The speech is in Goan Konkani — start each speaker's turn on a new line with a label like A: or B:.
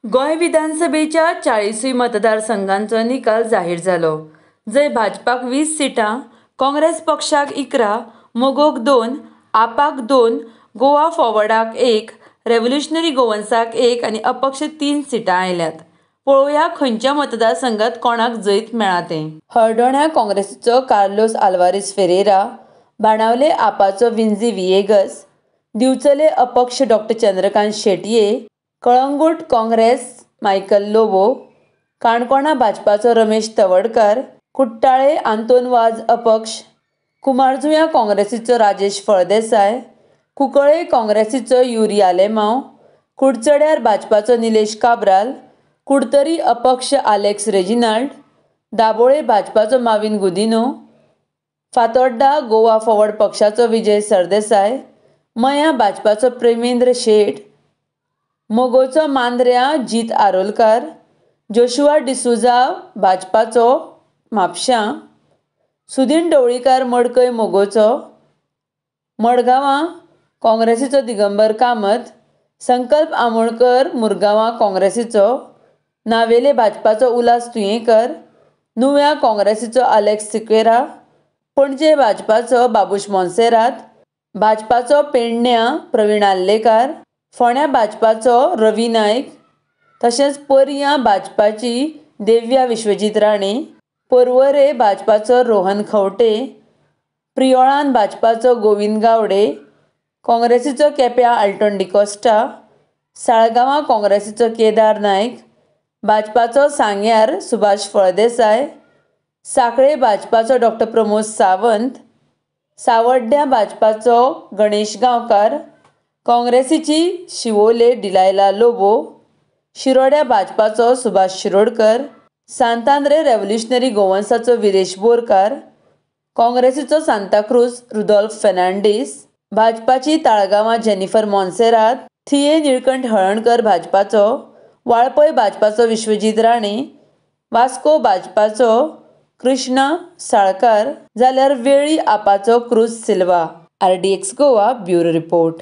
A: गोंय विधानसभेच्या 40 मतदारसंघांचो निकाल जाहीर जालो, जंय भाजपाक 20 सिटां, काँग्रेस पक्षाक 11, मगोक 2, आपाक 2, गोवा फॉरवर्डाक 1, रेव्होल्युशनरी गोवन्साक 1 आनी अपक्ष 3 सिटां आयल्यात. पळोवया खंयच्या मतदारसंघात कोणाक जैत मेळ्ळां तें. हळदोण्या काँग्रेसीचो कार्लोस आल्वारीस फेरेरा, बाणावले आपाचो विन्झी विएगस, दिवचले अपक्ष डॉक्टर चंद्रकांत शेटये, कळंगूट काँग्रेस मायकल लोबो, काणकोणा भाजपाचो रमेश तवडकर, कुट्टाळे आंतोन वाज अपक्ष, कुमारजुंव्या काँग्रेसीचो राजेश फळदेसाय, कुंकळे काँग्रेसीचो युरी आलेमांव, कुडचड्यार भाजपाचो निलेश काब्राल, कुडतरी अपक्ष आलेक्स रेजिनाल्ड, दाबोळे भाजपाचो माविन गुदिनो, फातोड्डा गोवा फॉरवर्ड पक्षाचो विजय सरदेसाय, मयां भाजपाचो प्रेमेंद्र शेट, मगोचो मांद्र्यां जीत आरोलकार, जोशुआ डिसुजा भाजपाचो म्हापशां, सुदीन ढवळीकार मडकय मगोचो, मडगांवां काँग्रेसीचो दिगंबर कामत, संकल्प आमोणकर मुरगांवां काँग्रेसीचो, नावेले भाजपाचो उल्हास तुयेंकर, नुव्या काँग्रेसीचो आलेक्स सिक्वेरा, पणजे भाजपाचो बाबूश मोन्सेरात, भाजपाचो पेडण्यां प्रवीण आर्लेकार, फोंड्या भाजपाचो रवी नायक, तशेंच पर्यां भाजपाची देव्या विश्वजीत राणे, पर्वरे भाजपाचो रोहन खंवटे, प्रियोळान भाजपाचो गोविंद गावडे, काँग्रेसीचो केप्यां आल्टन डिकोस्टा, साळगांवां काँग्रेसीचो केदार नायक, भाजपाचो सांग्यार सुभाष फळदेसाय, सांखळे भाजपाचो डॉक्टर प्रमोद सावंत, सावड्ड्यां भाजपाचो गणेश गांवकार, काँग्रेसीची शिवोले डिलायला लोबो, शिरोड्या भाजपाचो सुभाष शिरोडकर, सांतांद्रे रेव्होल्युशनरी गोवन्साचो विरेश बोरकार, काँग्रेसीचो सांताक्रूज रुदोल्फ फेर्नांडीस, भाजपाची ताळगांवां जेनिफर मोन्सेरात, थिये निळकंठ हळर्णकर भाजपाचो, वाळपय भाजपाचो विश्वजीत राणे, वास्को भाजपाचो कृष्णा साळकार, जाल्यार वेळ्ळी आपाचो Cruz Silva. RDX Goa bureau report.